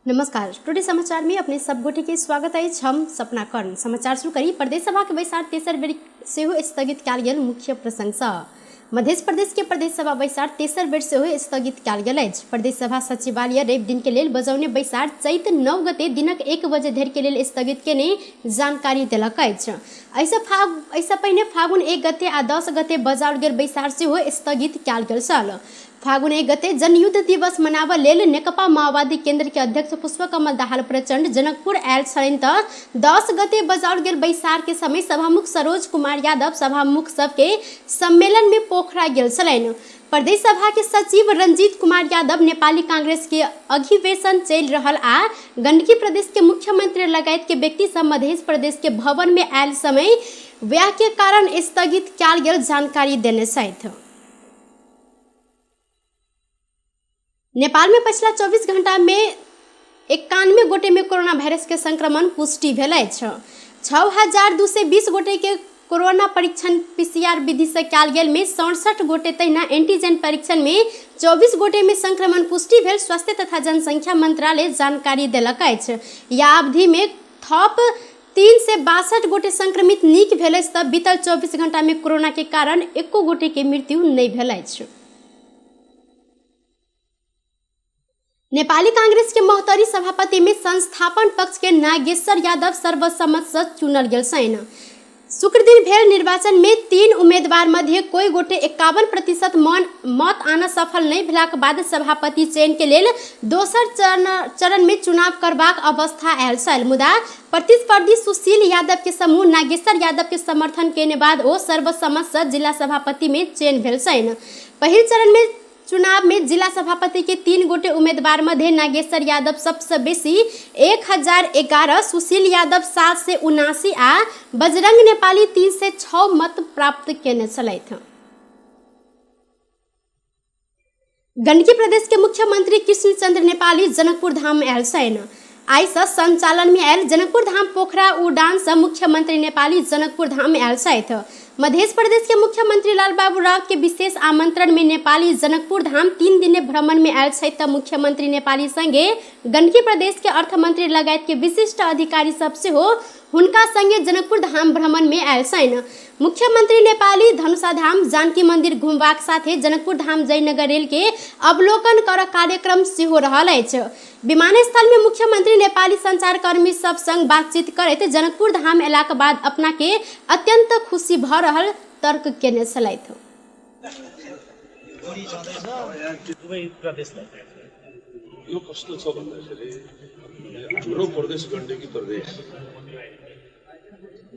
नमस्कार, टुडे समाचार में अपने सब गोटे के स्वागत अछि। हम सपना कर्ण। समाचार शुरू करी। प्रदेश सभा के बैसार तेसर बेर सेहो स्थगित कयल गेल। मुख्य प्रसंग सँ मध्य प्रदेश के प्रदेश सभा बैसार तेसर बेर सेहो स्थगित कयल गेल अछि। प्रदेश सभा सचिवालय रवि दिन के लेल बजौने बैसार चैत 9 गते दिनक 1 बजे धरि के लेल स्थगित केने जानकारी देलक अछि। एहिसँ पहिने फागुन 1 गते आ 10 गते बजाओल गेल बैसार सेहो स्थगित कयल गेल छल। फागुन 1 गते जनयुद्ध दिवस मनाबऽ लेल नेकपा माओवादी केंद्र के अध्यक्ष पुष्पकमल दाहाल प्रचंड जनकपुर आयल छलनि तऽ 10 गते बजाओल गेल बैसार के समय सभामुख सरोज कुमार यादव सभामुख सबके सम्मेलन में पोखरा गेल छलनि। प्रदेश सभा के सचिव रंजीत कुमार यादव नेपाली कांग्रेस के अधिवेशन चलि रहल आ गंडकी प्रदेश के मुख्यमंत्री लगायत के व्यक्ति सब मध्य प्रदेश के भवन में आयल समय व्याह के कारण स्थगित कयल गेल जानकारी देने छथि। नेपाल में पछिला 24 घंटा में 91 गोटे में कोरोना वायरस के संक्रमण पुष्टि भेल अछि। 6220 गोटे के कोरोना परीक्षण पीसीआर विधि से कयल गेल में 67 गोटे, तहिना एंटीजन परीक्षण में 24 गोटे में संक्रमण पुष्टि भेल स्वास्थ्य तथा जनसंख्या मंत्रालय जानकारी देलक अछि। या अवधि में थप 362 गोटे संक्रमित नीक भेल अछि तऽ बीतल 24 घंटा में कोरोना के कारण एको गोटे के मृत्यु नहि भेल अछि। नेपाली कांग्रेस के महोत्तरी सभापति में संस्थापन पक्ष के नागेश्वर यादव सर्वसम्मत से चुनल गेल छनि। शुक्र दिन भेल निर्वाचन में 3 उम्मीदवार मध्य कोई गोटे 51% मत आना सफल नहीं भेलाक बाद सभापति चयन के लेल दोसर चरण में चुनाव करबाक अवस्था आयल छल। मुदा प्रतिस्पर्धी सुशील यादव के समूह नागेश्वर यादव के समर्थन केने बाद ओ सर्वसम्मत से जिला सभापति में चयन भेल छनि। पहिल चरण में चुनाव में जिला सभापति के 3 गोटे उम्मीदवार मध्य नागेश्वर यादव सबसे बेसी 1011, सुशील यादव 779 आ बजरंग नेपाली 306 मत प्राप्त केने छलथि। गंडकी प्रदेश के मुख्यमंत्री कृष्णचंद्र नेपाली जनकपुर धाम आयल छनि। आइ से संचालन में आयल जनकपुर धाम पोखरा उड़ान से मुख्यमंत्री नेपाली जनकपुर धाम आयल छथि। मध्य प्रदेश के मुख्यमंत्री लालबाबू राउत के विशेष आमंत्रण में नेपाली जनकपुर धाम 3 दिन भ्रमण में आयल छथि। मुख्यमंत्री नेपाली संगे गंडकी प्रदेश के अर्थमंत्री लगायत के विशिष्ट अधिकारी सब सेहो हुनका संगे जनकपुर धाम भ्रमण में आयल छनि। मुख्यमंत्री नेपाली धनुषा धाम जानकी मंदिर घुमबाक साथे जनकपुर धाम जयनगर रेल के अवलोकन कर कार्यक्रम सेहो रहल अछि। विमानस्थल में मुख्यमंत्री नेपाली संचारकर्मी सब संग बातचीत करैत जनकपुर धाम अयलाक बाद अपना के अत्यंत खुशी भ रहल तर्क केने छलथि। यो कस्तो छ भन्दाखेरि हाम्रो प्रदेश गण्डकी प्रदेश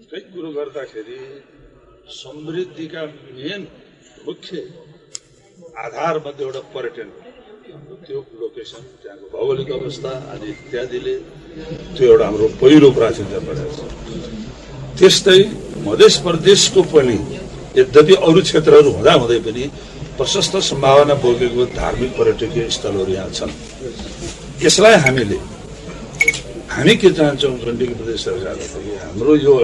केही कुरो गर्दाखेरि समृद्धिका मेन मुख्य आधार मध्ये एउटा पर्यटन हो। हाम्रो त्यो लोकेसन, त्यहाँको भौगोलिक अवस्था आदि इत्यादिले त्यो एउटा हाम्रो पहिलो प्राथमिकता बनेको छ। त्यस्तै मध्य प्रदेशको पनि यद्यपि अरू क्षेत्रहरू हुँदाहुँदै पनि प्रशस्त सम्भावना बोकेको धार्मिक पर्यटकीय स्थलहरू यहाँ छन्। यसलाई हामी के चाहन्छौँ गण्डकी प्रदेश सरकारले, हाम्रो यो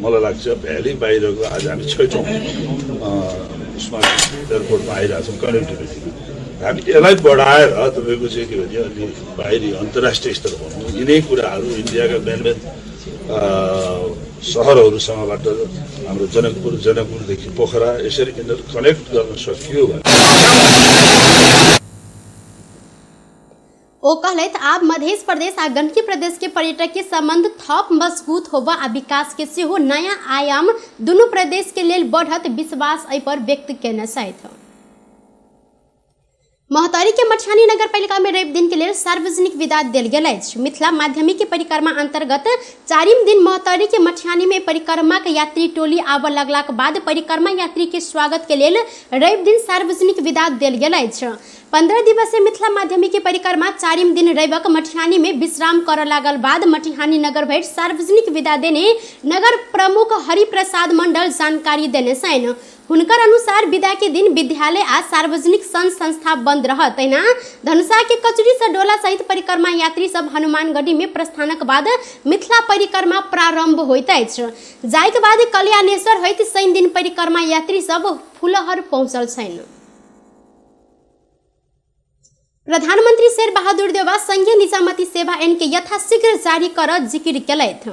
मलाई लाग्छ भ्याली बाहिरको आज हामी छैटौँ उसमा एयरपोर्टमा आइरहेको छौँ कनेक्टिभिटी, हामी यसलाई बढाएर तपाईँको चाहिँ के भन्छ अलि बाहिरी अन्तर्राष्ट्रिय स्तर भनौँ, यिनै कुराहरू इन्डियाका मेन मेन सहरहरूसँगबाट हाम्रो जनकपुर, जनकपुरदेखि पोखरा यसरी इन्टर कनेक्ट गर्न सकियो भने। ओ कहलथि आब मध्य प्रदेश आ गंडकी प्रदेश के पर्यटक के संबंध थप मजबूत होबा आ विकास के सेहो नया आयाम दुनू प्रदेश के लेल बढ़त विश्वास एहि पर व्यक्त केने छथि। महोत्तरी के मटिहानी नगरपालिका में रवि दिन के लेल सार्वजनिक विदा देल गेल अछि। मिथिला माध्यमिक के परिक्रमा अंतर्गत 4 दिन महोत्तरी के मटिहानी में परिक्रमा के यात्री टोली आबऽ लगलाक बाद परिक्रमा यात्री के स्वागत के लेल रवि दिन सार्वजनिक विदा देल गेल अछि। 15 दिवसीय मिथिला माध्यमिक के परिक्रमा 4 दिन रविक मटिहानी में विश्राम करऽ लागल बाद मटिहानी नगर भरि सार्वजनिक विदा देने नगर प्रमुख हरिप्रसाद मंडल जानकारी देने छनि। हुनकर अनुसार विदा के दिन विद्यालय आ सार्वजनिक संघ संस्था बंद रहत। तहिना धनुषा के कचुरी से डोला सहित परिक्रमा यात्री सब हनुमानगढ़ी में प्रस्थानक बाद मिथिला परिक्रमा प्रारंभ होइत अछि। जाहि के बाद कल्याणेश्वर होइत शनि दिन परिक्रमा यात्री सब फुलहर पहुंचल छनि। प्रधानमंत्री शेर बहादुर देउवा संघीय निजामती सेवा ऐन के यथाशीघ्र जारी कर जिकिर केलथि।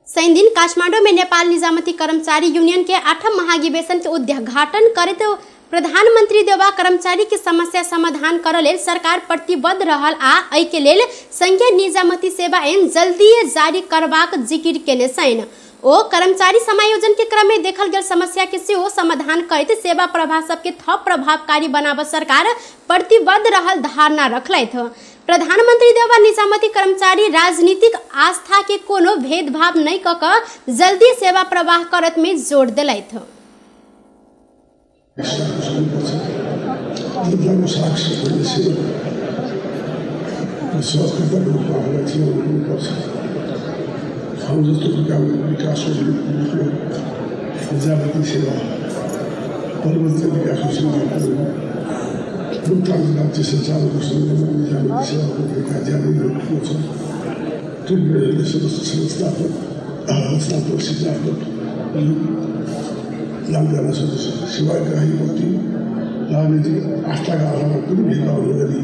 शनिदिन काठमांडू में नेपाल निजामती कर्मचारी यूनियन के 8म महाधिवेशन के उद्घाटन करैत प्रधानमंत्री देउवा कर्मचारी के समस्या समाधान करऽ लेल सरकार प्रतिबद्ध रहल आ एहि के लेल संघीय निजामती सेवा ऐन जल्दीए जारी करबाक जिकिर केने छनि। ओ कर्मचारी समायोजन के क्रम में देखल गेल समस्या के सेहो समाधान करैत सेवा प्रवाह सबके थप प्रभावकारी बनाबऽ सरकार प्रतिबद्ध रहल धारणा रखलथि। प्रधानमंत्री देउवा निजामती कर्मचारी राजनीतिक आस्था के कोनो भेदभाव नहि कऽ कऽ जल्दी सेवा प्रवाह करत में जोर देलथि। जनताको साक्ष्य भनेपछि विश्वासकर्ताको रूपमा आफूलाई चिनाउनु पनि पर्छ। हाम्रो जस्तो प्रकारको विकासको रूपमा निजामती सेवा परिवर्तन विकासको सन्दर्भमा लोकतान्त्रिक राज्य सञ्चालनको सन्दर्भमा निजामती सेवाको भूमिका ज्यादै ठुलो छ। त्यो संस्थात्मक रचनात्मक सृजनात्मक योगदान सदस्य सेवाग्राहीप्रति राजनीतिक आस्थाका आधारमा कुनै भेदभाव नगरी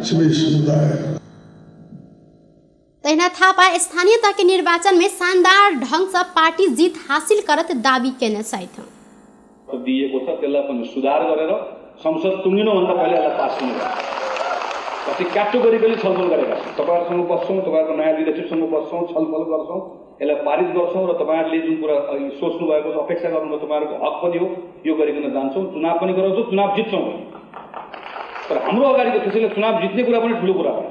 सबै समुदाय। तहिना थापा स्थानीय तह के निर्वाचन में शानदार ढंग से पार्टी जीत हासिल करत दावी केने छथि। दिएको छ त्यसलाई पनि सुधार गरेर संसद टुङ्गिनुभन्दा पहिला यसलाई पास हुनुपर्छ। पछि क्याटेगोरिकली छलफल गरेका छौँ, तपाईँहरूसँग बस्छौँ, तपाईँहरूको नयाँ लिडरसिपसँग बस्छौँ, छलफल गर्छौँ, यसलाई पारित गर्छौँ र तपाईँहरूले जुन कुरा सोच्नु भएको छ, अपेक्षा गर्नुभयो, तपाईँहरूको हक पनि हो, यो गरिकन जान्छौँ, चुनाव पनि गराउँछौँ, चुनाव जित्छौँ पनि। तर हाम्रो अगाडिको त्यसैले चुनाव जित्ने कुरा पनि ठुलो कुरा हो।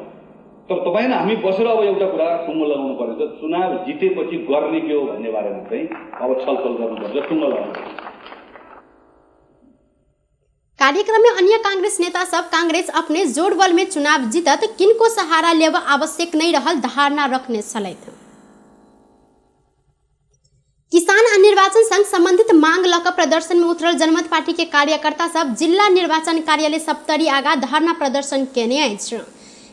तर तपाईँ न हामी बसेर अब एउटा कुरा टुङ्गो लगाउनु पर्ने छ, चुनाव जितेपछि गर्ने के हो भन्ने बारेमा चाहिँ अब छलफल गर्नुपर्छ, टुङ्गो लगाउनुपर्छ। कार्यक्रम में अन्य कांग्रेस नेता सब कांग्रेस अपने जोड़ बल में चुनाव जीतत किनको सहारा लेब आवश्यक नहीं रहल धारणा रखने छलथि। किसान आ निर्वाचन संग संबंधित मांग लऽ कऽ प्रदर्शन में उतरल जनमत पार्टी के कार्यकर्ता सब जिला निर्वाचन कार्यालय सप्तरी आगा धरना प्रदर्शन केने अछि।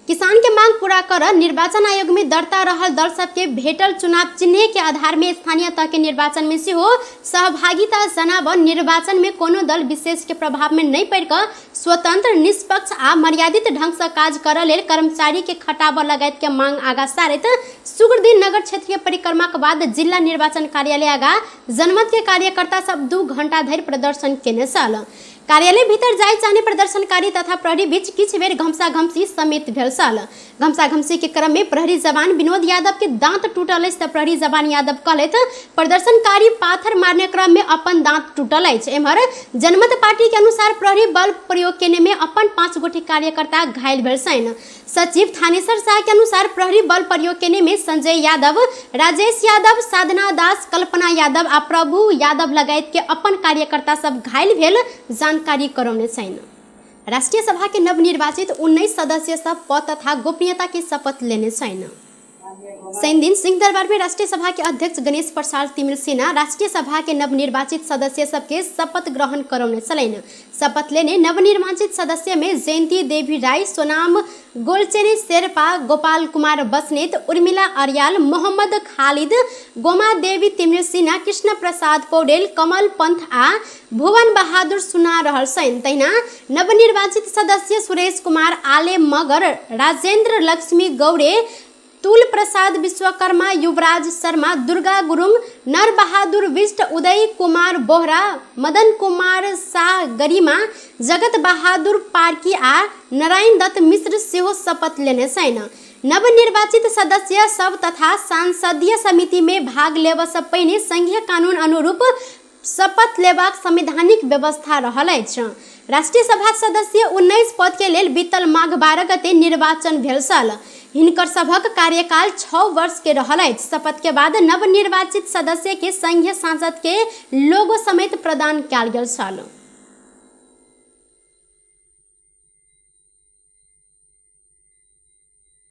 किसान के मांग पूरा कर निर्वाचन आयोग में दर्ता रहल दल सबके भेटल चुनाव चिन्ह के आधार में स्थानीय तह के निर्वाचन में सेहो सहभागिता जनाब निर्वाचन में कोनो दल विशेष के प्रभाव में नहीं पड़ि कऽ स्वतंत्र निष्पक्ष आ मर्यादित ढंग से काज करऽ लेल कर्मचारी के खटाबऽ लगायत के मांग आगा सारैत शुक्रदिन नगर क्षेत्रीय परिक्रमा के बाद जिला निर्वाचन कार्यालय आगा जनमत के कार्यकर्ता सब 2 घंटा धरि प्रदर्शन केने छल। कार्यालय भीतर जाय चाहने प्रदर्शनकारी तथा प्रहरी बीच किछु बेर घमसा-घमसी समेत भेल छल। घमसा-घमसी के क्रम में प्रहरी जवान विनोद यादव के दांत टूटल अछि तऽ प्रहरी जवान यादव कहलथि प्रदर्शनकारी पाथर मारने क्रम में अपन दांत टूटल अछि। एम्हर जनमत पार्टी के अनुसार प्रहरी बल प्रयोग केने में अपन 5 गोटे कार्यकर्ता घायल भेल छनि। सचिव थानेश्वर शाह के अनुसार प्रहरी बल प्रयोग केने में संजय यादव, राजेश यादव, साधना दास, कल्पना यादव आ प्रभु यादव लगायत के अपन कार्यकर्ता सब घायल भेल जानकारी करौने छनि। राष्ट्रिय सभा के नवनिर्वाचित 19 सदस्य सब पद तथा गोपनीयता के शपथ लेने छनि। शनिदिन सिंहदरबार में राष्ट्रिय सभा के अध्यक्ष गणेश प्रसाद तिमिल सिन्हा राष्ट्रिय सभा के नवनिर्वाचित सदस्य सबके शपथ ग्रहण करौने छलनि। शपथ लेने नवनिर्वाचित सदस्य में जयंती देवी राय, सोनाम गोलचेनी शेर्पा, गोपाल कुमार बस्नेत, उर्मिला अर्याल, मोहम्मद खालिद, गोमा देवी तिमिल सिन्हा, कृष्ण प्रसाद पौडेल, कमल पंथ आ भुवन बहादुर सुना रहल छनि। तहिना नवनिर्वाचित सदस्य सुरेश कुमार आले मगर, राजेंद्र लक्ष्मी गौरे, तुल प्रसाद विश्वकर्मा, युवराज शर्मा, दुर्गा गुरुङ, नरबहादुर विष्ट, उदय कुमार बोहरा, मदन कुमार शाह गरिमा, जगत बहादुर पार्की आ नारायण दत्त मिश्र सेहो शपथ लेने छनि। नवनिर्वाचित सदस्य सब तथा सांसदीय समिति में भाग लेबऽ सँ पहिने संघीय कानून अनुरूप शपथ लेबाक संवैधानिक व्यवस्था रहल अछि। राष्ट्रिय सभा सदस्य 19 पद के लेल बीतल माघ 12 गते निर्वाचन भेल छल। हिनकर सभक कार्यकाल 6 वर्ष के रहल अछि। शपथ के बाद नवनिर्वाचित सदस्य के संघीय सांसद के लोगो समेत प्रदान कयल गेल छल।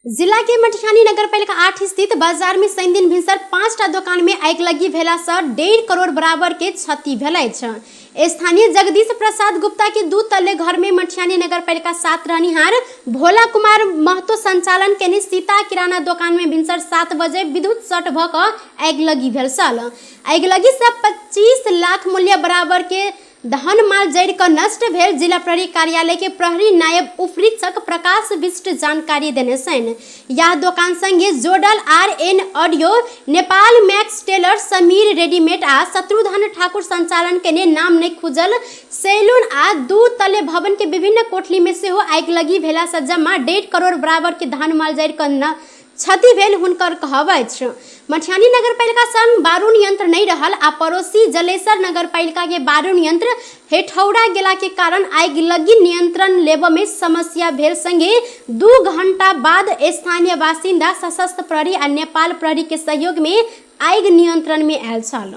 जिला के मटिहानी नगरपालिका 8 स्थित बाजार में शनिदिन भिनसर 5टा दोकान में आगिलगी भेला से 1.5 करोड़ बराबर के क्षति भेल अछि। स्थानीय जगदीश प्रसाद गुप्ता के 2 तल्ले घर में मटिहानी नगरपालिका 7 रहनिहार भोला कुमार महतो संचालन केने सीता किराना दोकान में भिनसर 7 बजे विद्युत शॉर्ट भ क आगिलगी भेल छल। आगिलगी से 25 लाख मूल्य बराबर के धन माल जरि कऽ नष्ट भेल जिला प्रहरी कार्यालय के प्रहरी नायब उपरीक्षक प्रकाश विष्ट जानकारी देने छनि। यह दोकान संगे जोडल R N audio, Nepal Max tailor, Sameer readymade आ शत्रुघ्न ठाकुर संचालन केने नाम नहि खुजल सैलून आ 2 तले भवन के विभिन्न कोठली में सेहो आगिलगी भेला से जमा 1.5 करोड़ बराबर के धान माल जरि कऽ क्षति भेल हुनकर कहब अछि। मठियानी नगरपालिका संग बारूण यंत्र नहीं रहल आ पड़ोसी जलेसर नगरपालिका के बारूण यंत्र हेठौड़ा गेला के कारण आगिलगी नियंत्रण लेबऽ में समस्या भेल संगे 2 घंटा बाद स्थानीय बासिन्दा सशस्त्र प्रहरी आ नेपाल प्रहरी के सहयोग में आगि नियंत्रण में आयल छल।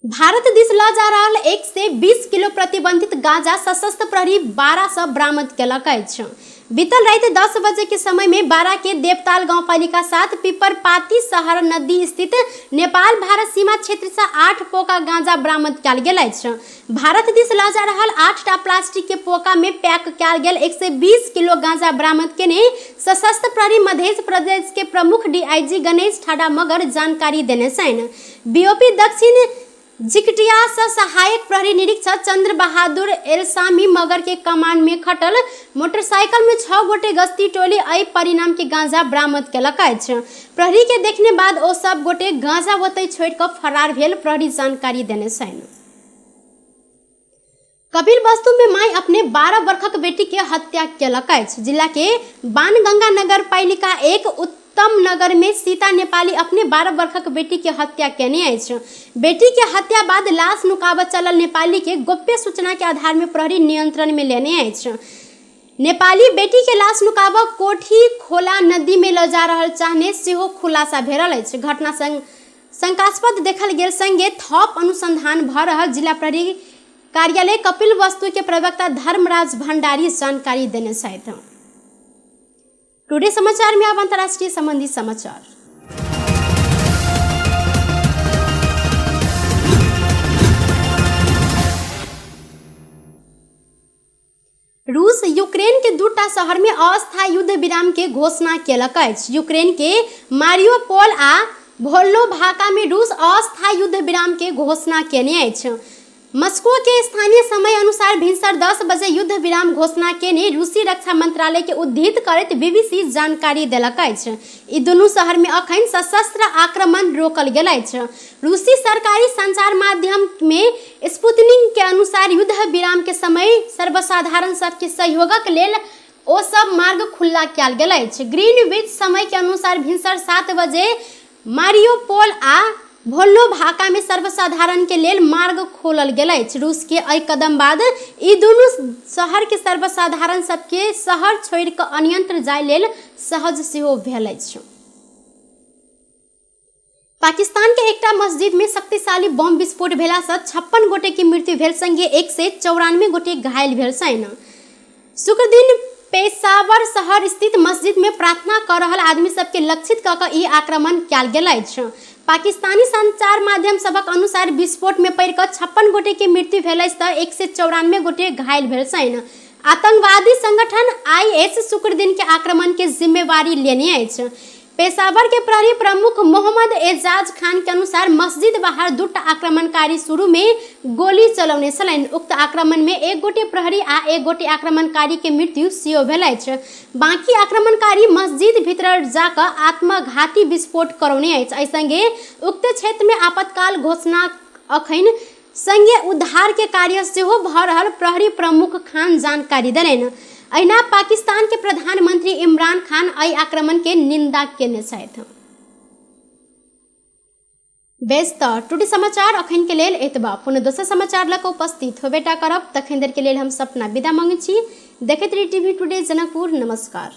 भारत दिस ल जा रहल 120 किलो प्रतिबंधित गांजा सशस्त्र प्रहरी 12 से बरामद केलक अछि। बीतल राति 10 बजे के समय में 12 के देवताल गांवपालिका 7 पिपरपाती शहर नदी स्थित नेपाल भारत सीमा क्षेत्र से 8 पोका गांजा बरामद कयल गेल अछि। भारत दिस ल जा रहल 8टा प्लास्टिक के पोका में पैक कयल गेल 120 किलो गांजा बरामद केने सशस्त्र प्रहरी मध्य प्रदेश के प्रमुख डीआईजी गणेश ठाडा मगर जानकारी देने छनि। बीओपी दक्षिण जिकटिया से सहायक प्रहरी निरीक्षक चंद्र बहादुर एलसामी मगर के कमान में खटल मोटरसाइकिल में 6 गोटे गश्ती टोली एहि परिणाम के गांजा बरामद केलक अछि। प्रहरी के देखने बाद ओ सब गोटे गांजा ओतहि छोड़ि कऽ फरार भेल प्रहरी जानकारी देने छनि। कपिल वस्तु में माई अपने 12 वर्षक बेटी के हत्या केलक अछि। जिला के बाणगंगा नगर पालिका 1 उत्तम नगर में सीता नेपाली अपने 12 वर्षक बेटी के हत्या केने अछि। बेटी के हत्या बाद लाश नुकाबऽ चलल नेपाली के गोप्य सूचना के आधार में प्रहरी नियंत्रण में लेने अछि। नेपाली बेटी के लाश नुकाबऽ कोठी खोला नदी में ल जा रहल चाहने सेहो खुलासा भेल अछि। घटना संग शंकास्पद देखल गेल संगे थप अनुसंधान भऽ रहल जिला प्रहरी कार्यालय कपिल वस्तु के प्रवक्ता धर्मराज भंडारी जानकारी देने छथि। टुडे समाचार में अब अंतर्राष्ट्रीय संबंधी समाचार। रूस यूक्रेन के 2टा शहर में अस्थायी युद्ध विराम के घोषणा केलक अछि। यूक्रेन के मारियोपोल आ वोल्नोभाका में रूस अस्थायी युद्ध विराम के घोषणा केने अछि। मस्को के स्थानीय समय अनुसार भिनसर 10 बजे युद्ध विराम घोषणा केने रूसी रक्षा मंत्रालय के उद्धृत करैत बीबीसी जानकारी देलक अछि। ई दुनू शहर में अखन सशस्त्र आक्रमण रोकल गेल अछि। रूसी सरकारी संचार माध्यम में स्पुतनिक के अनुसार युद्ध विराम के समय सर्वसाधारण सबके सहयोगक लेल ओ सब मार्ग खुला कयल गेल अछि। ग्रीनविच समय के अनुसार भिनसर 7 बजे मारियोपोल आ वोल्नोभाका में सर्वसाधारण के लेल मार्ग खोलल गेल अछि। रूस के एहि कदम बाद ई दुनू शहर के सर्वसाधारण सबके शहर छोड़ि कऽ अन्यंत्र जाय लेल सहज सेहो भेल अछि। पाकिस्तान के एकटा मस्जिद में शक्तिशाली बम विस्फोट भेला से 56 गोटे के मृत्यु भेल संगे 194 गोटे घायल भेल छनि। शुक्र दिन पेशावर शहर स्थित मस्जिद में प्रार्थना कर रहल आदमी सबके लक्षित कऽ कऽ ई आक्रमण कयल गेल अछि। पाकिस्तानी संचार माध्यम सभक अनुसार विस्फोट में पड़ि कऽ 56 गोटे के मृत्यु भेल अछि तऽ 194 गोटे घायल भेल छनि। आतंकवादी संगठन IS शुक्र दिन के आक्रमण के जिम्मेवारी लेने अछि। पेशावर के प्रहरी प्रमुख मोहम्मद एजाज खान के अनुसार मस्जिद बाहर 2टा आक्रमणकारी शुरू में गोली चलौने छलनि। उक्त आक्रमण में 1 गोटे प्रहरी आ 1 गोटे आक्रमणकारी के मृत्यु सेहो भेल अछि। बाकी आक्रमणकारी मस्जिद भीतर जाकऽ आत्मघाती विस्फोट करौने अछि। एहि संगे उक्त क्षेत्र में आपातकाल घोषणा अखन संगे उद्धार के कार्य सेहो भऽ रहल प्रहरी प्रमुख खान जानकारी देलनि। अहिना पाकिस्तान के प्रधानमंत्री इमरान खान एहि आक्रमण के निंदा केने छथि। बेस तऽ टुडे समाचार अखन के लेल एतबा। पुनः दोसर समाचार लऽ कऽ उपस्थित होबेटा करब। तखन देर के लेल हम सपना विदा मांगै छी। देखैत रही टीवी टुडे जनकपुर। नमस्कार।